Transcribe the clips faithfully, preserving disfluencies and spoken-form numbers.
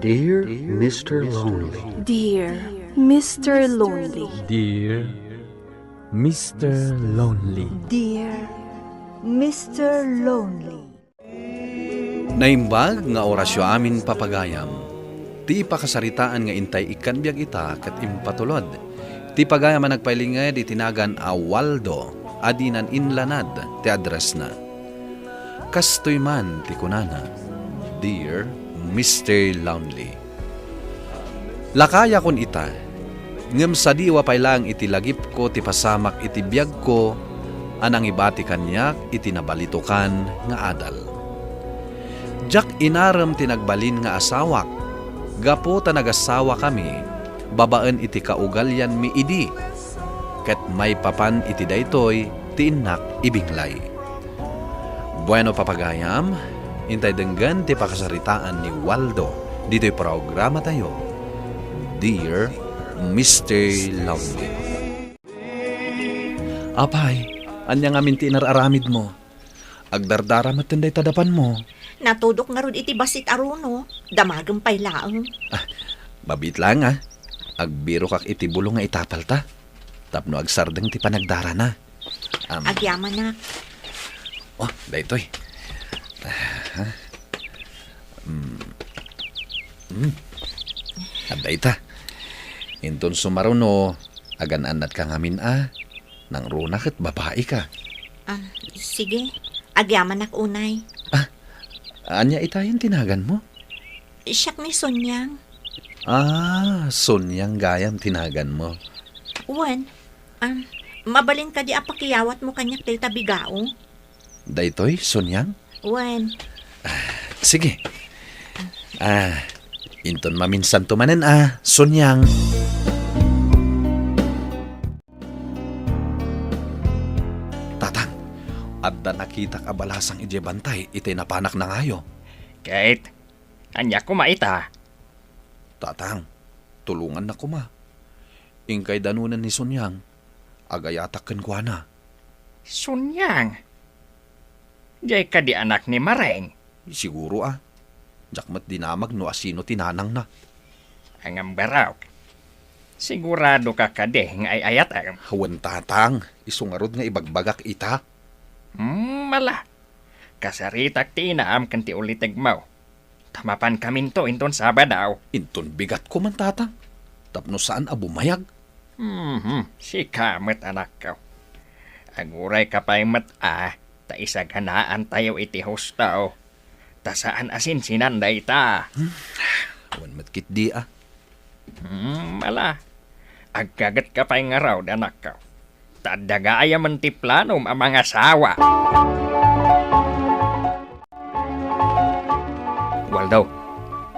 Dear Mister Lonely. Dear Mister Lonely. Dear Mister Lonely. Dear Mister Lonely. Naimbag nga orasyo amin, papagayam. Ti pakasaritaan nga intay ikkan biag ita ket impatulod. Ti pagayam a nagpailinged iti nagan a Waldo a dinan inlanad ti addressna. Kastoy man ti kunana, "Dear Mister Lonely." Lakayakon ita, ngem sadiwa pay laeng iti lagipko ti pasamak iti biagko a nangibati kaniak iti nabalitokan nga adal. Diak inarem ti nagbalin nga asawak, gapu ta nagasawakami babaen iti kaugalianmi idi, ket maipapan iti daytoy ti innak ibinglay. Bueno, papagayam, intay denggen ti pakasaritaan ni Waldo ditoy programatayo, Dear Mister Lonely. Apay, ania ngamin ti inar-aramidmo? Agdardara metten dayta dapanmo. Natudok ngarud iti bassit a runo, damagem pay laeng. Ah, mabiit laeng, ah. Agbirokak iti bulong nga itapalta. Tapno agsardeng ti panagdarana. Am. Agyamanak. Oh, daytoy. Ah, mm. Mm. Adda ita. Inton sumaruno, agan-annadka ngamin a. Nangruna ket babaika. Ah, sige. Agyamanak unay. Ah, ania itayen ti naganmo? Siak ni Sonyang. Ah, Sonyang gayam ti naganmo. Wen, ah, mabalin kadi a pakiyawatmo kaniak dayta bigao? Daytoy, Sonyang? Wen. Ah, sige. Ah, inton maminsanto manen, ah, Sonyang. Tatang, adda nakitak a balasang idiay bantay iti napanak nangayo. Ket, ania koma ita? Tatang, tulongannak koma. Inkay danunen ni Sonyang, agayatak kenkuana. Sonyang? Diay kadi anak ni Mareng? Siguro a. Diak met dinamag no asino ti nanangna. Ngem barok. Siguradoka kadi nga ay-ayatem? Wen, Tatang, isu ngarud nga ibagbagak ita. Hmm, ala. Kasaritak ti inaam ken ti ulitegmo. Ta mapankaminto inton Sabado. Inton bigatko man, Tatang, tapno saan a bumayag. Mhm, sika met, anakko. Agurayka pay met a, ta isaganaantayo iti husto. Ta saan a sinsinan dayta. Hmm, wen met ketdi a. Hmm, ala. Agkagetka pay ngarud, anakko. Ta adda gayamen ti planom a mangasawa. Waldo,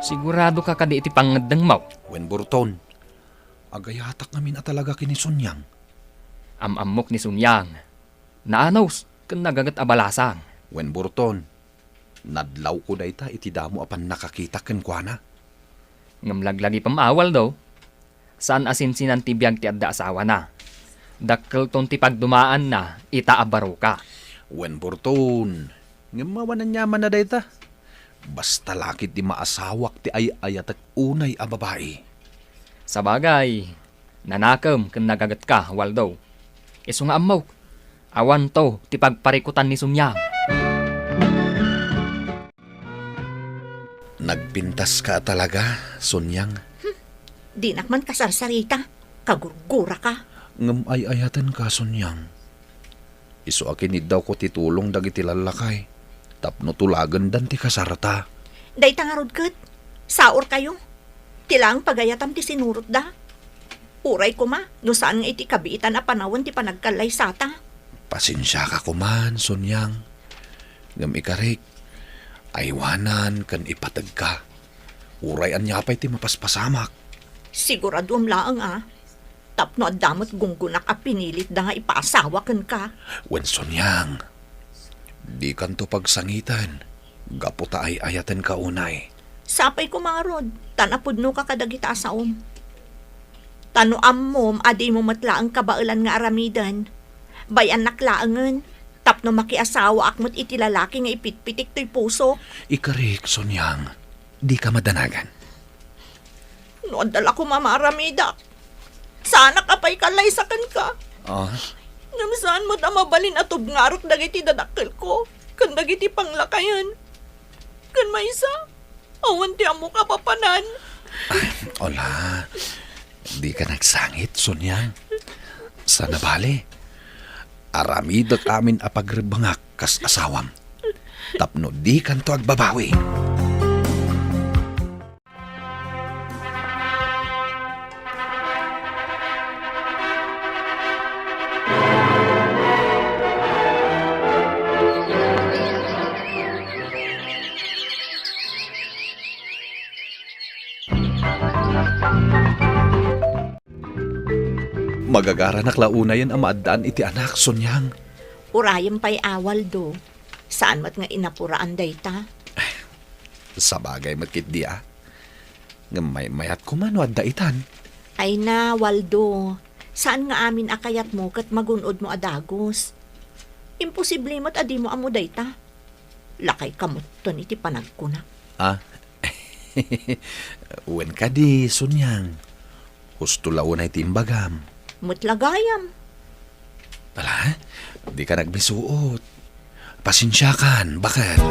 siguradoka kadi iti pangngeddengmo? Wen, Burton. Agayatak ngamin a talaga ken ni Sonyang. Am-ammok ni Sonyang. Naanus ken nagaget a balasang. Wen, Burton. Nadlawko dayta iti damo a pannakakitak kenkuana. Ngem laglagipem a, Waldo, saan a sinsinan ti biag ti adda asawana. Dakkelton ti pagdumaanna ita a baroka. Wen, Burton, ngem awan aniamanna dayta. Basta la ketdi maasawak ti ay-ayatek unay a babai. Sabagay, nanakem ken nagagetka, Waldo. Isu nga ammok, awanto ti pagparikutan ni Sonyang. Nagpintaska a talaga, Sonyang. Hmm, dinak man kasarsarita. Kagurguraka. Ngem ay-ayatenka, Sonyang. Isu a kiniddawko ti tulong dagiti lallakay tapno tulagendan ti kasarta. Dayta ngarud ket, saorkayo. Ti laeng pagayatam ti sinurotda. Uray koma, no saan nga iti kabiitan a panawen ti panagkallaysata. Pasensiaka koman, Sonyang. Ngem ikarik, aywanan ken ipategka. Uray ania pay ti mapaspasamak. Siguraduem laeng a, tapno adda met gunggonak a pinilitda nga ipaasawa kenka. Wen, Sonyang, dikanto pagsangiten gapu ta ay-ayatenka unay. Sapay koma ngarud, ta napudnoka kadagita a saom. Ta no ammom a dimo met laeng kabaelan nga aramiden, bay-annak laengen, tapno makiasawaak met iti lalaki nga ipitpitik toy puso. Ikarik, Sonyang, dika madanagan. No adda la koma maaramidak, saanak a pay kallaysakanka. Ah? Ngem saan met a mabalin a tubngarek dagiti dadakkelko ken dagiti panglakayen. Ken maysa, awan ti ammok a papanan. Ay, ala, dika nagsangit, Sonyang. Saan a bale, aramidek amin a pagrebbengak kas asawam, tapno dikanto agbabawi. Magagaranak la unayen a maaddaan iti anak, Sonyang. Urayem pay a, Waldo. Saan met nga inapuraan dayta. Sabagay met ketdi a. Ngem maymayat koma no adda itan. Ay na, Waldo. Saan nga amin a kayatmo ket magun-odmo a dagus. Imposible met a dimo ammo dayta. Lakayka metten iti panagkunak. Ah? Wen kadi, Sonyang. Husto la unay ti imbagam. Met la gayam. Ala, dika nagbisuot. Pasensiakan, baket.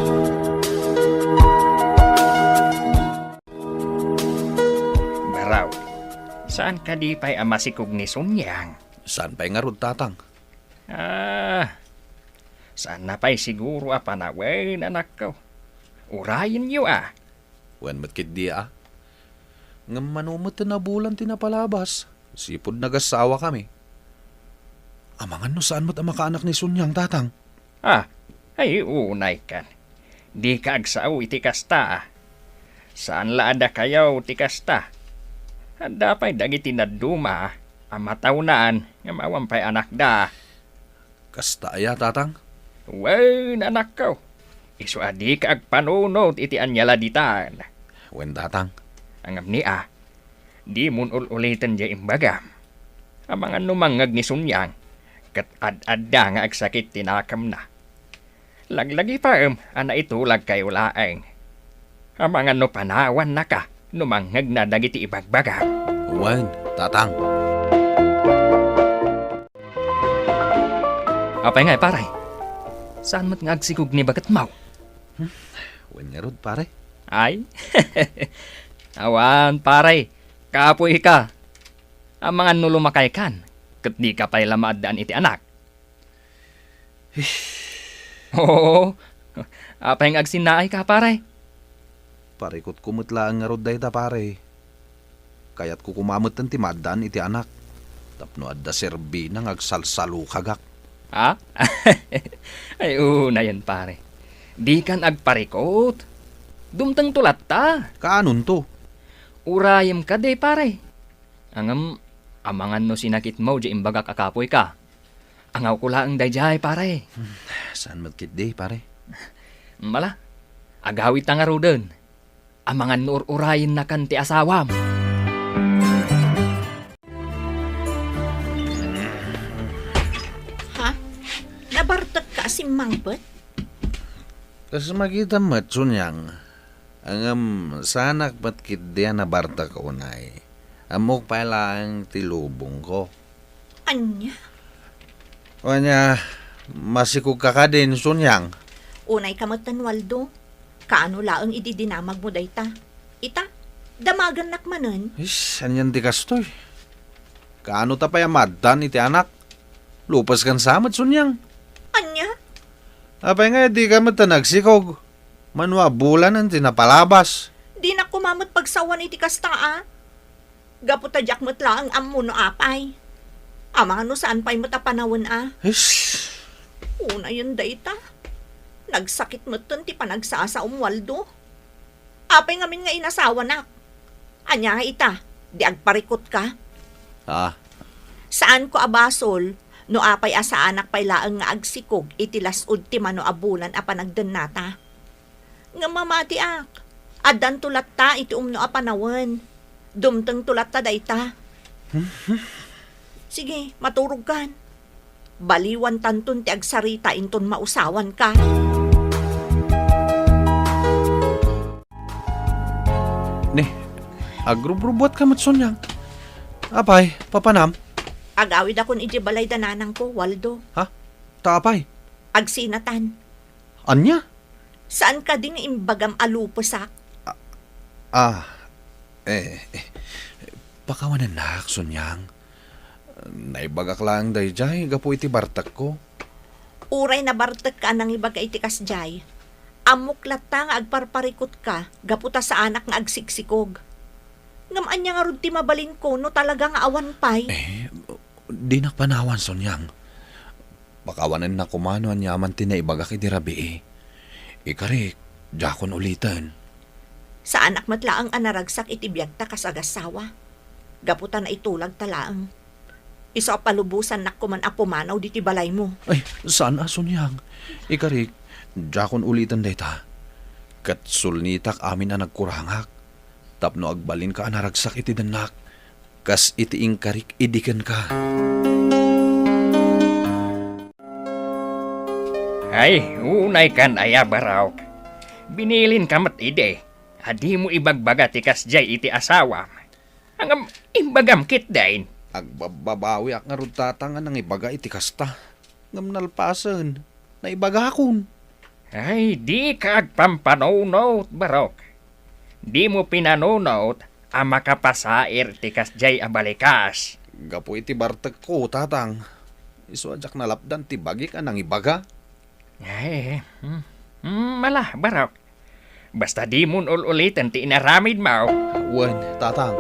Baraw, saan kadi pay a masikog ni Sonyang? Saan pay ngarud, Tatang? Ah, saanna pay siguro a panawen, anakko. Urayenyo a. Wen met ketdi a. Ngem mano met ti nabulan ti napalabas, sipud nagassawakami. Amangan no saan met a makaanak ni Sonyang, Tatang. Ah, ay, unay kan. Dika agsao iti kasta a. Saan la a dakayo ti kasta. Adda pay dagiti nadduma a matawnaan ngem awan pay anakda. Kasta aya, Tatang? Wen, anakko. Isu a dika agpanunot iti ania la ditan. Wen, Tatang. Ngem ni a, dimon ul-uliten diay imbagam. Amangan no mangngeg ni Sonyang, ket ad-adda nga agsakit ti nakemna. Laglagipem a naitulagkayo laeng. Amangan no panawannaka no mangngegna dagiti ibagbagam. Wen, Tatang. Apay ngay, pare? Saan met nga agsikog ni baketmo? Hmm, wen ngarud, pare. Ay? Awan, pare. Kapoyka. Amangan no lumakaykan, ket dika pay la maaddaan iti anak. Oo. Apay nga agsinnaayka, pare? Parikutko met laeng ngarud dayta, pare. Kayatko koma metten ti maaddaan iti anak, tapno adda serbina nga agsalsalukagak. Ha? Ay, unayen, pare. Dikan agparikut. Dumtengto latta. Kaanonto? Urayem kadi, pare. Ngem, amangan no sinakitmo diay imbagak a kapoyka. Angawko laeng daydiay, pare. Hmm, saan met ketdi, pare? Mala, agawidta ngaruden. Amangan no ur-urayennakan ti asawam. Ha? Nabartekka a simmangpet? Kas makita met, Sonyang. Ngem, saanak met ketdi a nabartek unay. Ammok pay laeng ti lubongko. Ania? Ania, masikogka kadin, Sonyang? Unayka metten, Waldo. Kaano laeng idi dinamagmo dayta? Ita, damagennak manen. Is, anian ti kastoy? Kaano ta pay a maaddaan iti anak? Lupeskan sa met, Sonyang. Ania? Apay nga dika metten agsikog? Mano a bulanen ti napalabas? Dinak koma met pagsawan iti kasta a. Gapu ta diak met laeng ammo no apay. Amangan no saan pay met a panawen a. Is. Unayen dayta. Nagsakit metten ti panagsasaom, Waldo. Apay ngamin nga inasawanak? Ania nga ita, di agparikutka? Ah. Saanko a basol no apay a saanak pay laeng nga agsikog iti las-ud ti mano a bulan a panagdennata. Ngem mamatiak, addanto latta iti umno a panawen. Dumtengto latta dayta. Sige, maturogkan. Baliwantanton ti agsarita inton mausawanka. Ni, Agrubrubuatka met, Sonyang. Apay, papanam? Agawidakon idiay balay da nanangko, Waldo. Ha? Ta apay? Agsinatan. Ania? Saan kadi nga imbagam a lupesak? Ah, eh, eh, pakawanennak, Sonyang. Naibagak laeng daydiay gapu iti bartekko. Uray nabartekka a nangibaga iti kasdiay, ammok latta nga agparparikutka gapu ta saanak nga agsiksikog. Ngem ania ngarud ti mabalinko no talaga nga awan pay? Eh, dinak panawan, Sonyang. Pakawanennak koma no aniaman ti naibagak idi rabii. Ikarik, diakon uliten. Saanak met laeng a naragsak iti biagta kas agassawa, gapu ta naitulagta laeng. Isu a palubosannak koman a pumanaw ditoy balaymo. Ay, saan a, Sonyang. Ikarik, diakon uliten dayta. Ket sulnitak amin a nagkurangak, tapno agbalinka a naragsak iti dennak, kas iti inkarik idi kenka. Ay, unay kan aya, Barok. Binilinka met idi a dimo ibagbaga ti kasdiay iti asawam. Ngem imbagam ketdin. Agbabbabawiak ngarud, Tatang, a nangibaga iti kasta. Ngem nalpasen, naibagakon. Ay, dika agpampanunot, Barok. Dimo pinanunot a makapasair ti kasdiay a balikas. Gapu iti bartekko, Tatang. Isu a diak nalapdan ti bagik a nangibaga. Ay, hmm. Hmm, mala, Barok. Basta dimon ul-uliten ti inaramidmo. Wen, Tatang.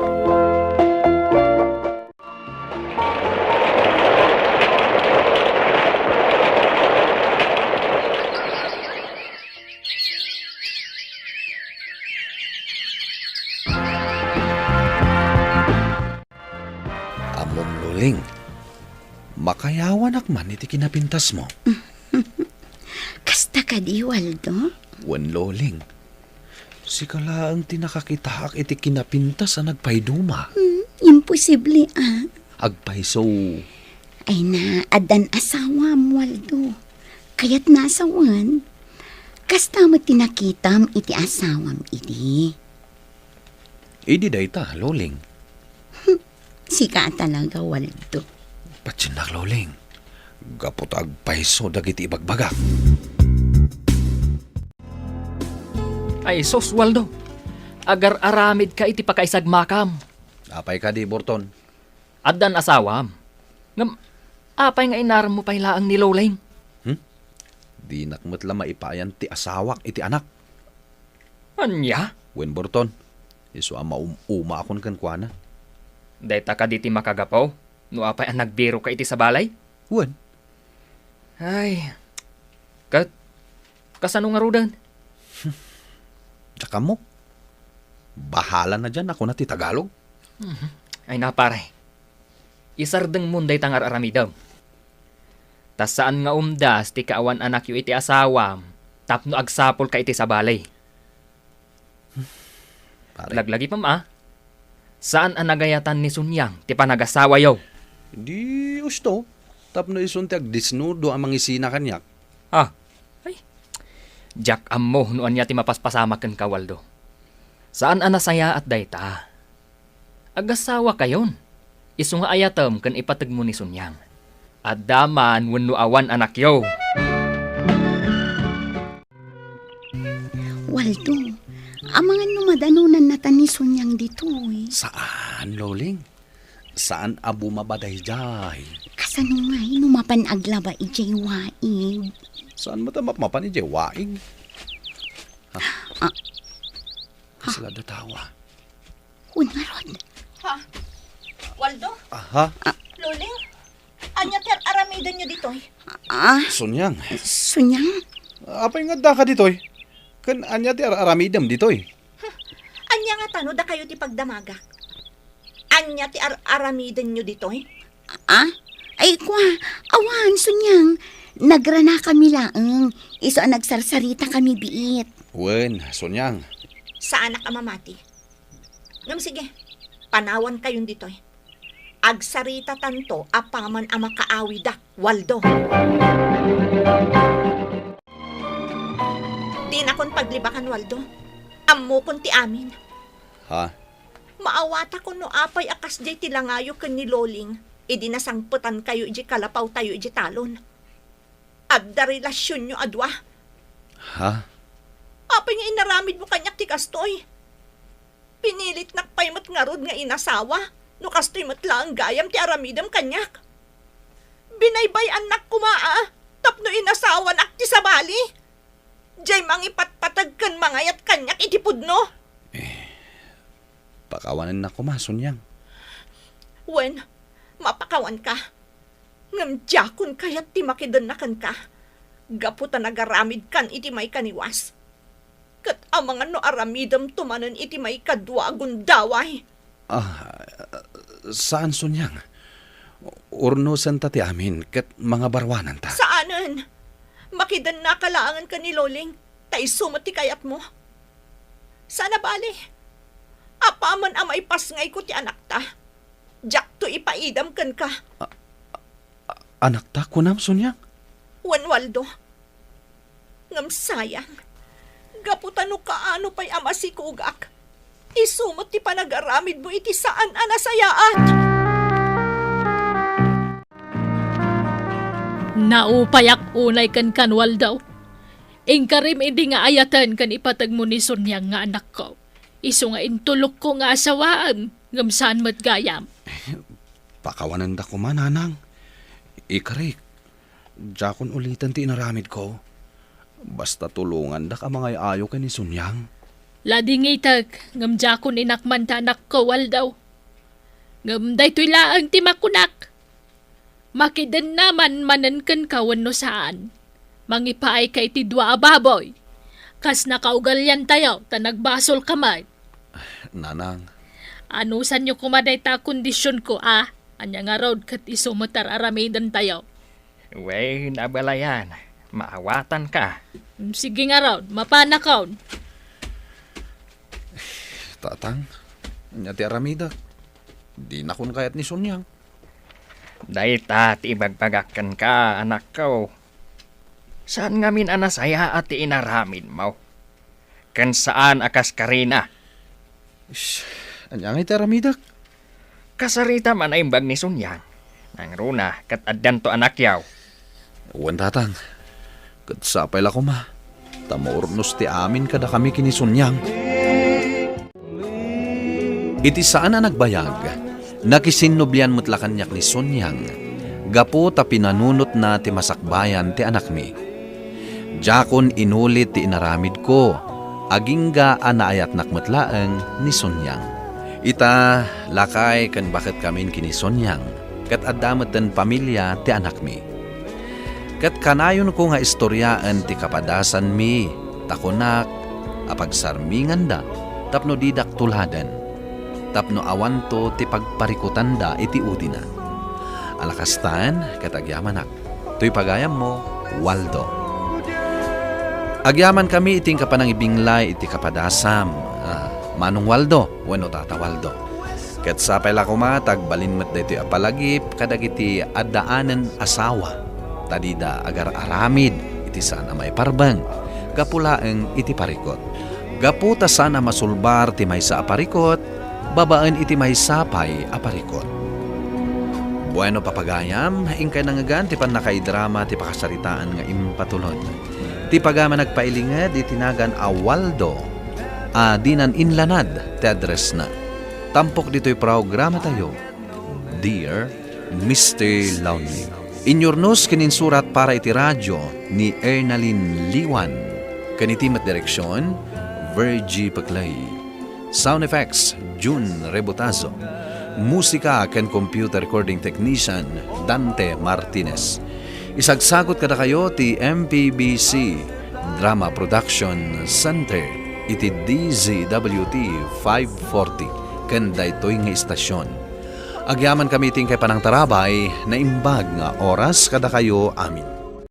Ammom, Loling, makayawanak man iti kinapintasmo. Kasta kadi, Waldo? Wen, Loling. Sika laeng ti nakakitaak iti kinapintas a nagpayduma. Hmm, imposible, ah. Agpayso. Ay na, addan asawam, Waldo. Kayatna a sawen. Kasta met ti nakitam iti asawam idi. Idi dayta, Loling. Sika a talaga, Waldo. Patiennak, Loling. Gapu ta agpayso dagiti ibagbagak. Ay sus, Waldo. Agar-aramidka iti pakaisagmakam. Apay kadi, Burton? Addan asawam. Ngem, apay nga inaremmo pay laeng ni Loling? Hmm? Dinak met la maipayan ti asawak iti anak. Ania? Wen, Burton, isu a maum-umaakon kenkuana. Dayta kadi ti makagapu no apay a nagbiroka iti sabali? Wen. Ay, ket kasano ngaruden? Diak ammo. Bahala na diyan, a kuna ti Tagalog. Mhm. Ay na, pare. Isardengmon dayta nga ar-aramidem. Ta saan nga umdas ti kaawan-anakyo iti asawam tapno agsapulka iti sabali. Pare. Laglagipem a, saan a nagayatan ni Sonyang ti panagasawayo. Di usto, tapno isun ti agdesnudo a mangisina kaniak. Ah, ay, diak ammo no ania ti mapaspasamak kenka, Waldo. Saan a nasayaat dayta. Agasawakayon. Isu nga ayatem ken ipategmo ni Sonyang. Adda man wenno awan anakyo. Waldo, amangan no madanonannata ni Sonyang ditoy. Saan, Loling. Saan a bumaba daydiay. Kasano ngay no mapan aglaba idiay waig? Saan met a mapmapan idiay waig? Ha? Ah. Kasla datawa. Wen ngarud. Ha? Waldo? Aha. Loling? Ania ti ar-aramidenyo ditoy? Ah? Sonyang. Sonyang? Apay nga addaka ditoy? Ken ania ti ar-aramidem ditoy? Hmm. Ania ngata no dakayo ti pagdamagak? Ania ti ar-aramidenyo ditoy? Ah? Ay, kua, awan, Sonyang. Nagranakami laeng. Isu a nagsarsaritakami biit. Wen, Sonyang. Saanak a mamati. Ngem sige, panawankayon ditoy. Agsaritatanto apaman a makaawidak, Waldo. Dinakon paglibakan, Waldo. Ammokon ti amin. Ha? Maawatakon no apay a kasdiay ti langayo ken ni Loling idi nasangpetankayo idiay kalapawtayo idiay talon. Adda relasionyo a dua. Ha? Apay nga inaramidmo kaniak ti kastoy? Pinilitnak pay met ngarud nga inasawa no kastoy met laeng gayam ti aramidem kaniak. Binaybay-annak koma a tapno inasawanak ti sabali. Diay mangipatpateg ken mangayat kaniak iti pudno. Pakawanennak koma, Sonyang. Wen, mapakawanka. Ngem diakon kayat ti makidenna kenka, gapu ta nagaramidkan iti maikaniwas. Ket amangan no aramidemto manen iti maikadua a gundaway. Ah, saan, Sonyang. Urnosenta ti amin ket mangabaruananta. Saanen. Makidennaka laengen ken ni Loling, ta isu met ti kayatmo. Saan a bale. Apaman a maipasngayko ti anakta, diakto ipaidam kenka. Anakta, kunam, Sonyang? Wen, Waldo. Ngem sayang, gapu ta no kaano pay a masikogak, isu met ti panagaramidmo iti saan a nasayaat. Naupayak unay kenkan, Waldo. Inkarim idi nga ayaten ken ipategmo ni Sonyang nga anakko. Isu nga intulokko nga asawaem, ngem saan met gayam. Pakawanenda koma, Nanang. Ikarik, diakon uliten ti inaramidko. Basta tulongandak a mangay-ayo ken ni Sonyang. Ladingitek, ngem diakon inakman ti anakko, Waldo. Ngem daytoy laeng ti makunak. Makidenna man manen kenka wenno saan. Mangipaayka iti dua a baboy. Kas nakaugaliantayo, ta nagbasolka met. Nanang. Anusanyo koma dayta a kondisionko, a? Ania ngarud ket isu met ti ar-aramidentayo. Wen, abalayan, maawatanka. Sige ngarud, mapanakon. Tatang, ania ti aramidek? Dinakon kayat ni Sonyang. Dayta ti ibagbagak kenka, anakko. Saan ngamin a nasayaat ti inaramidmo. Ken saan a kas karina. Ish, ania ngay ti aramidek? Kasarita man a imbag ni Sonyang. Nangruna ket addanto anakyaw. Wen, Tatang. Ket sapay la koma, ta maurnos ti amin kadakami ken ni Sonyang. Iti saan a nagbayag, nakisinnublian met la kaniak ni Sonyang, gapu ta pinanunotna ti masakbayan ti anakmi. Diakon inulit ti inaramidko, agingga a naayatnak met laeng ni Sonyang. Ita, lakay ken baketkamin ken ni Sonyang, ket adda metten pamilia ti anakmi. Ket kanayonko nga istoriaen ti kapadasanmi, ta kunak a pagsarminganda tapno didak tuladen, tapno awanto ti pagparikutanda iti udina. A la kastan, ket agyamanak, toy pagayammo, Waldo. Agyamankami iti inka panangibinglay iti kapadasam, ah, Manong Waldo wenno Tata Waldo. Ket sapay la koma ta agbalin met daytoy a palagip kadagiti addaanen asawa, ta dida agar-aramid iti saan a maiparbeng, gapu laeng iti parikut. Gapu ta saan a masulbar ti maysa a parikut babaen iti maysa pay a parikut. Bueno, papagayam, inkay nangngegan ti pannakaidrama ti pakasaritaan nga impatulod. Ti pagayam a nagpailinged iti nagan a Waldo a dinan inlanad ti addressna. Tampok ditoy programatayo, Dear Mister Lonely. Inyurnos ken insurat para iti radio ni Ernalyn Liwan, ken iti met direksion, Virgie Peclay. Sound effects, Jun Rebotazo. Musika ken computer recording technician, Dante Martinez. Isagsagut kadakayo ti M P B C Drama Production Center iti D Z W T five forty ken daytoy nga istasyon. Agyamankami iti inkay panangtarabay, naimbag nga oras kadakayo amin.